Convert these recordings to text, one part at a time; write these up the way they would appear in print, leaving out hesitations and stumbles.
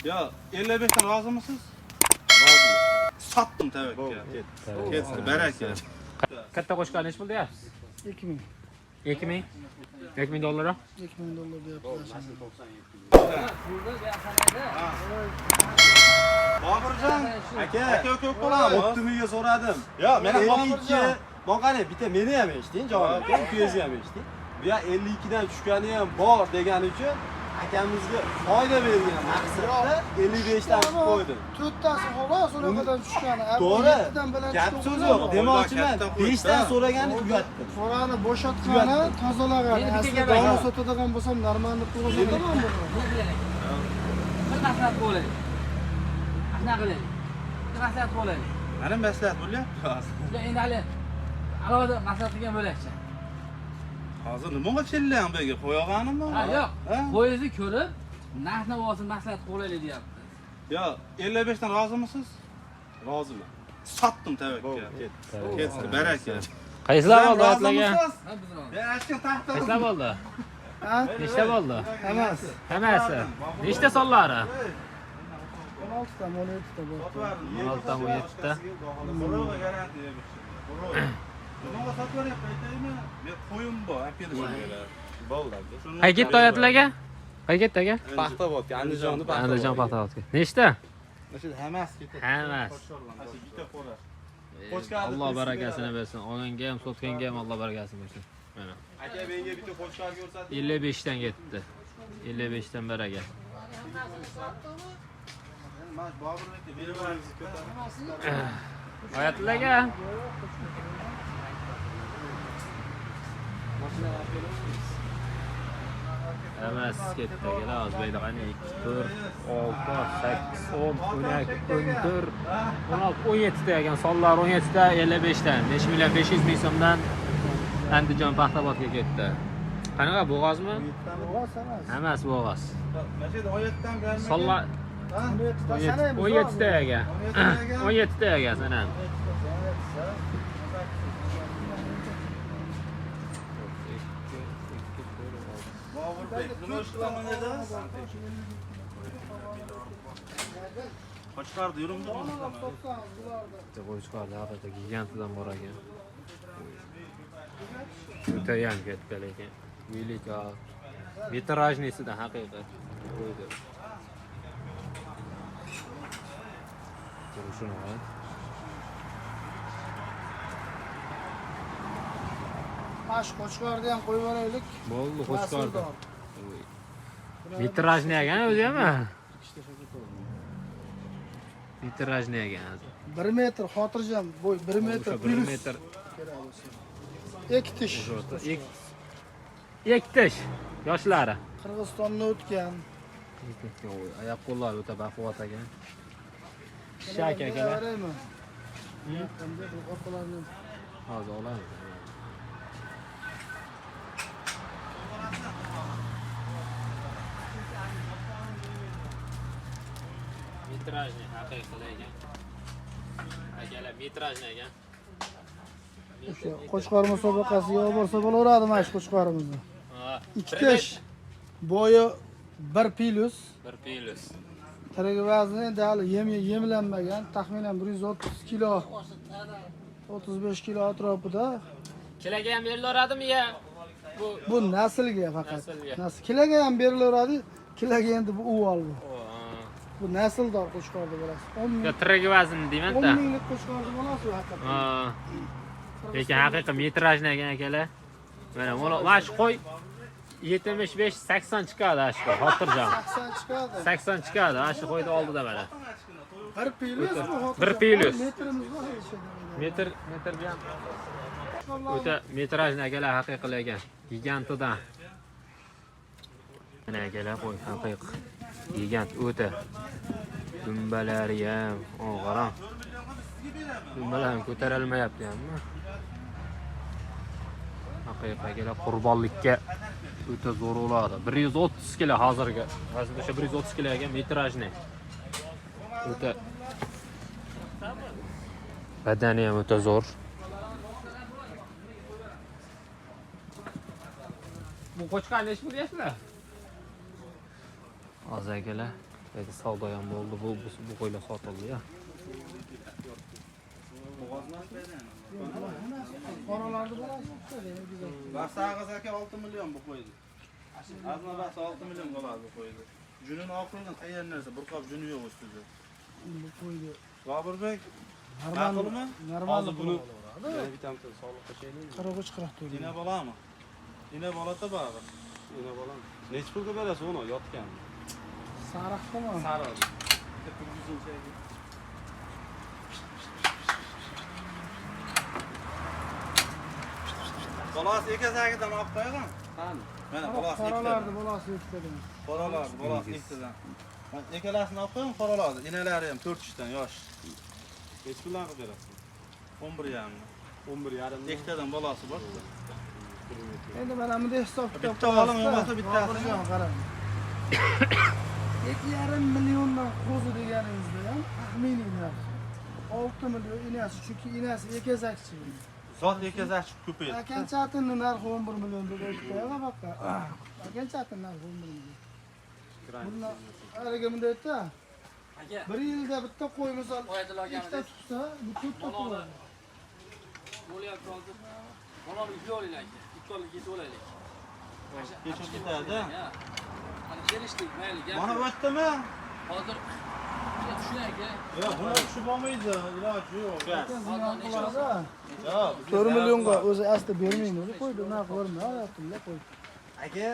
Yo, 55 dan rozimisiz? Roziman. Sotdim tavakkal. Ketdi. Ketdi, baraka. Katta qo'shqor nechi pul deyapsiz? 2000. 2000? 2000 dollar. 2000 dollar deyaptilar. Boburjon, Aka, aka ko'p bo'lamiz. Optimiga so'radim. Yo, meni 52. Bon qani, bitta meni ham eshiting, javob aka, ukangizni ham eshiting. Bu ya 52 dan tushgani ham bor degani uchun akamizga foyda bergan maqsadda 55 dan qilib qo'ydim. To'rttasi xolos unaqadan tushgani. To'g'ri. Yettidan bilan Gap tushgan so'z ular yo'q. bor. Demoqchiman, Katta qo'ydi. 5 dan so'ragani uyatdim. So'rani bo'shatgani, tozalagani. Endi bitta Asli gap dori aytaman. sotadigan bo'lsam, normalni pulga sotaman buni. Bir maslahat bo'laylik. Shunaqa qilaylik. Bir maslahat bo'laylik. Mana maslahat bo'lyapti hozir. Endi hali alohida maslahat qilgan bo'lakcha. Hozir nimaga chillayam bu yerga qo'yog'animmi? Ha, yo'q. Ha? Qo'yingizni ko'rib, narx navosini maslahat qilaylik deyapti. Yo, 55 dan rozimisiz? Roziman. Sotdim tavakkal. Ketdi. Ketdi, baraka. Qaysilar bo'ldi otlarga? Rozimisiz? Ha, biz rozi. Ya, ashkin taxta. Qaysilar bo'ldi? Ha? Nechta bo'ldi? Emas. Hammasi. Nechta sonlari? 16 ta, 17 ta bor. 16 dan 17 ta. Qurug'i garantiya berishadi. Nimaga sotib yuboryapti aytaymi? Men qo'yim bor, olib kelishim kerak. Bo'ldi aka. Qayerga ketdi oyatlarga? Qayerga ketdi aka? Paxtaobodga, Andijonni Paxtaobodga. Andijon Paxtaobodga. Nechta? Mana shu hammasi ketadi. Hammasi. Mana shu bitta qo'ra. Qo'chqorni Alloh barakasini bersin. Olganga ham, sotganga ham Alloh barakasini bersin. Mana. Aka menga bitta qo'chqor ko'rsatdi. 55 dan ketdi. 55 dan baraka. Mana shu Boburbekka berib yuboramiz. Oyatlarga. Hammasi ketdi akalar. Hozir bu yerda qani 2, 4, 6, 8, 10, 12, 14, 16, 17 ta ekan. Sonlar 17 ta 55 dan 5 million 500 ming so'mdan Andijon Paxtaobodga ketdi. Qanaqa bo'g'ozmi? Bo'g'oz emas. Hammasi bo'g'oz. Mana shu yerda 17 dan bermagan. Sonlar 17 ta sanaymiz. 17 ta ekan. 17 ta ekan. 17 ta ekan sanam. Boburbek, nima ish qilaman dedingiz? Qo'chqorda yurimdi. Bitta qo'chqorda haqiqiy gigantidan bor ekan. O'tayam katta lekin. Велика. Metrajnisidan haqiqat. Qo'ydi. Turishini qarang. Mana shu qo'chqorni ham qo'yib yuboraylik. Bo'ldi, qo'chqorda. Nasldor. Metrajniy ekan o'zi ham. Metrajniy ekan o'zi. 1 metr xotirjam bo'y, 1 metr O'sha 1 plyus. metr. Kerak bo'lsa. Ikki tish. Ikki tish yoshlari. Qirg'izistonda o'tgan. Oyoq qo'llari o'ta baquvvat ekan. Shak akalar. Beraymi? Yaqinda bu orqalarini Hozir olamiz. Metrajniy haqiqiy ekan. Akalar metrajniy ekan. o'sha qo'chqor musobaqasiga olib borsa bo'laveradi mana shu qo'chqorimizni. Ha, Ikki tish. Bo'yi 1 plyus. 1 plyus. Tirik vazni endi hali yem yemlanmagan, taxminan 130 kilo. 35 kilo atrofida. Kilaga ham berilaveradimi ya? Bu Bu naslga faqat. Naslga. Nasl kilaga ham berilaveradi. Kilaga endi bu uvol bu. O, ha. Bu nasldor qo'chqorni bolasi. 10 Yo, ming tirik vazni deyman-da. 10 minglik qo'chqorni bolasi bu haqiqatdan. Ha. Lekin haqiqiy metrajni ekan akalar. Mana mana shu qo'y 75 80 chiqadi ana shu qo'y, xotirjam. 80 chiqadi. 80 chiqadi ana shu qo'yni oldida mana. 1 plyus bu xotirjam. Bir plyus. Metrimiz bor ichida. Metr metr bilan o'ta metrajni akalar haqiqiy ekan. Gigantidan. Mana akalar qo'y haqiqiy. Gigant o'ta. Dumbalari ham, o qarang. Dumbalar ham ko'tarilmayapti hamma. Haqiqiy akalar qurbonlikka o'ta zo'r bo'ladi. 130 kilo hozirgi. Vazn o'sha 130 kilo ekan metrajni. O'ta badani ham o'ta zo'r. Bu qo'chqor nechi pul deyapsizlar? Hozir akalar Endi savdo ham bo'ldi. Bu qo'ylar sotildi ya. Qoralarni bolasi chiqadi. Barsag'iz aka 6 million bu qo'ydi. Azma bas 6 million bo'ladi bu qo'ydi. Junini oxirini tayyor narsa, bir qop juni yo'q ustida. Bu qo'ydi. Boburbek, Normal. Ma'qulmi? Normal. Hozir buni yana bitta soliq qo'shaylik. 43 44. Ina bolami? Ina bolata bog'i. Ina bolam. Nechi pulga berasiz uni yotgan? Sariqdimi? Sariq. Bolasi ekazagidan olib qo'ygan. Qani? Mana bolasi Qoralarni ikkitadan. bolasi ikkitadan. Qoralarni bolasi ikkitadan. Mana ikkalasini olib qo'ying, qoralarni. Inalari ham 4 ishdan yosh. Nechi puldan qilib berasiz? 11,5. 11,5. Ikkitadan bolasi bor. Endi mana bunday hisob kitob. Bitta olim bo'lmasa bittasi. Boburjon qarang. 2,5 milliondan qo'zi deganingizda ham taxminiy narx. 6 million inasi, chunki inasi egizakchi. Zot ekazak chiqib ko'paydi. Akanchatinni narxi 11 million deb aytdi baqa. Akanchatin narxi 11 million. Bundan haligi bunday aytdi. Aka, Bir yilda bitta qo'y misol Qo'yadilar ikkita akamizda. tug'sa, bu to'rtta tug'adi. Bo'lyapti hozir. Bolani yuklab olaylik aka. Ikkovlik yetib olaylik. Kechib ketadi. Hani kelishdik, mayli, gap Mana yo'q. o'tdimi? Hozir tushun aka. Yo'q, buni tushib olmaydi, iloji yo'q. Lekin ziyon qiladi. Yo'q. 4 millionga o'zi asli bermaydi, o'zi qo'ydi, unaqa ko'rma, Abdulla qo'ydi. Aka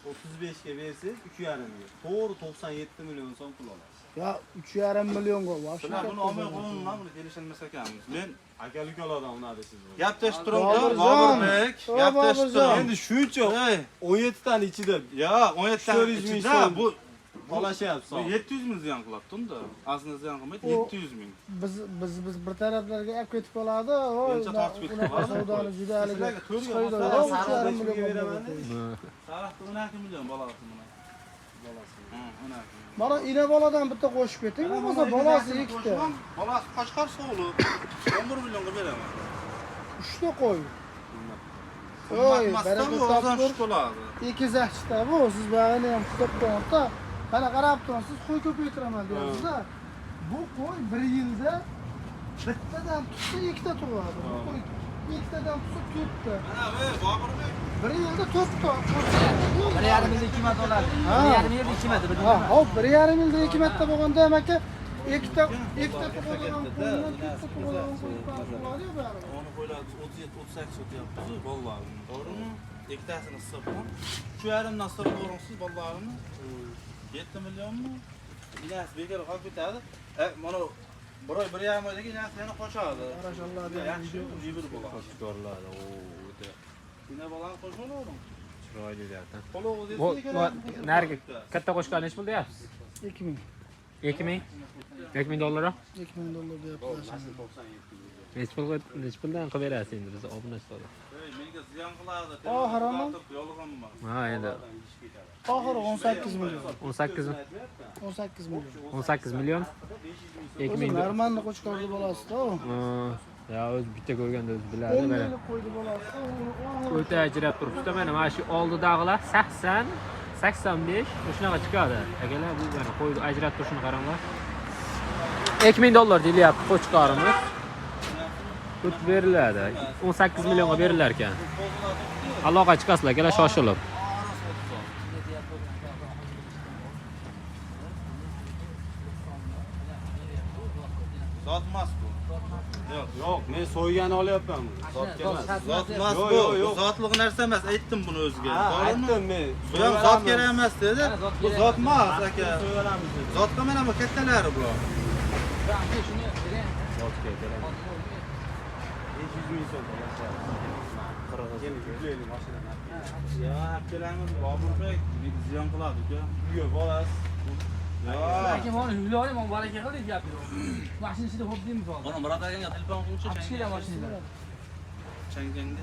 35 ga bersangiz 3,5 ga. To'g'ri 97 million so'm pul olasiz. Ya 3,5 millionga вообще. Bular buni olmay qo'ying, buni kelishilmas ekanmiz. Men Aka ukalardan unadi siz buni. gap tashib turibdi, Boburjon. Boburbek, O, gap tashib Boburjon. turibdi. Endi shuncha Ey, 17 tani ichida yo, 17 tani 400 ming ichida so'm. bu olashyapsiz. bu 700 ming ziyon qiladi unda. Aslida ziyon qilmaydi, O- 700 ming. Biz bir taraflarga olib ketib qoladi. Voy, Menimcha tortib ketib unaqa qoladi. savdoni juda haligi Sizlarga to'rga chiqardi. bo'lsa, Voy, sariq 3,5 besh mingga million beraman bo'ldi. Sariqda 12 million bolasi buni. Bolasi. Hı, 12 million. Mana ina boladan bitta qo'shib keting, bo'lmasa bolasi ikkita. Bolasi qochqor sog'liq. 11 millionga beraman. Uchta qo'y. Oy, Qimmatmasdan baraka bu arzon topgur. tushib qoladi. Egizakchida bu, siz bag'ini ham hisob qo'yibdi. Mana qarab turasiz, qo'y ko'paytiraman deyapsiz-da. Bu qo'y bir yilda bittadan tutsa ikkita tug'adi. Bu qo'y ikkitadan tutsa to'rtta. Mana bu Boburbek. Bir yilda to'rtta. 1,5 yilda 2 marta oladi. Ha. 1,5 yilda 2 marta. Ha, hop, 1,5 yilda 2 marta bo'lganda ham aka ikkita tug'adigan qo'ydan to'rtta tug'adigan qo'y tug'adi-yu baribir. Onu qo'ylar 37 38 sotyapmiz bolalarni, to'g'rimi? Ikkitasini hisoblab, 3,5 dan hisoblayapsiz bolalarni. 7 millionmi? Inasi bekor qolib ketadi. Mana bir oy, 1,5 oydan keyin inasi yana qochadi. Barashallah degan Yaxshi, jibir bo'ladi. Qo'chqorlar, o o'ta Ina bolani qo'shib olavering. chiroyli zaten. Qo'li Bu narigi katta qo'chqor nechi pul deyapsiz? 2000. 2000? 2000 dollar. 2000 dollar deyaptilar. Nechi pul nechi puldan qilib berasiz endi biz obunachilarga? Menga ziyon qiladi. Oxirimi? Yolg'onmi? Ha, endi Oxiri 18 million. 18 mi? 18 million. 18 million. O'zi 2000 Narmanni qo'chqorni bolasida u. Ya o'zi bitta ko'rganda o'zi biladi 10 mana. yillik qo'ydi bolasi. Uni oxiri O'ta ajrab turibdi. Mana shu oldidagilar 80, 85 shunaqa chiqadi. Akalar bu mana qo'yni ajrab turishini qaranglar. 2000 dollar deyilyapti qo'chqorimiz. Tut beriladi. 18 millionga berilar ekan. Aloqa chiqasizlar akalar shoshilib. Zot emas bu. Yo'q. Yo'q, men so'ygani olyapman buni. Zotga emas. Zot emas Yo'q, bu. yo'q, Bu yo'q. zotliq narsa emas, aytdim buni o'ziga. Ha, To'g'rimi? aytdim men. Bu ham zot kerak emas dedi. Ha, zot Bu kerak zot emas aka. So'yolamiz dedi. Zotga mana bu kattalari bular. Aka shuni bering. Zotga kerak. 500 ming so'm olashyapti. Keling, yuklaylik mashinani. Ya, olib kelamiz Boburbek, menga ziyon qiladi uka. Uyga borasiz. Yo. Aka mana yuklab oling, mana baraka qildik gap yo'q. Mashina ichida xo'p deymiz hozir. Mana Murod akaga telefon qiluvchi Olib chiqinglar mashinadan. Changchangda.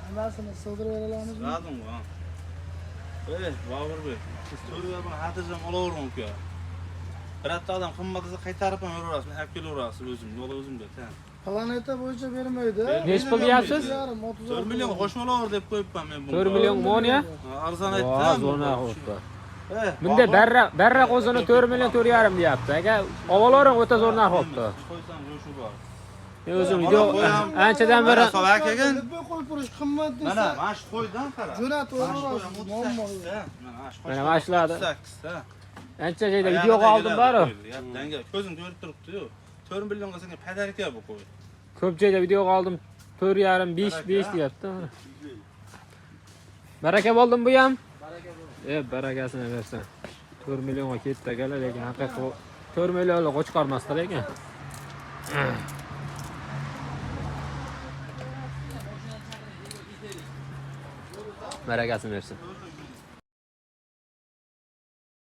Hammasini sig'dirib olamizmi? Razim bu. Ey, Boburbek, siz to'rga buni xatirjam olavering uka. Bir hafta odam qimmat desa qaytarib ham beraverasiz, men olib kelaverasiz o'zim, yo'l o'zimda. Planeta bo'yicha bermaydi. Nechi pul deyapsiz? 4 million qo'shib olaver deb qo'yibman men buni. 4 million moniya? Ha, arzon Voh, aytdim. zo'rna qo'yibdi. Bunda barra barra qo'zini 4 million 4,5 deyapti. Aka, avvalroq o'ta zo'r narx olibdi. Qo'ysam shu bor. Men o'zim video anchadan beri Mana sovak ekan. Bu qo'y purish qimmat Mana desa, mana shu qo'ydan qara. jo'natib Mana shu qo'y yuborasiz, muammo yo'q. 38 ta. Mana shu qo'y. Mana mana shularni. 38 ta. Ancha joyda videoga oldim bari. Danga ko'zing ko'rib turibdi-yu. 4 millionga senga padarka bu qo'y. Ko'p joyda videoga oldim 4,5 5 5 deyapti. Mana. Baraka bo'ldim bu ham. Baraka. Barakasini bersin. 4 millionga ketdi akalar, lekin haqiqiy 4 millionlik qo'chqormasdi lekin. Barakasini bersin.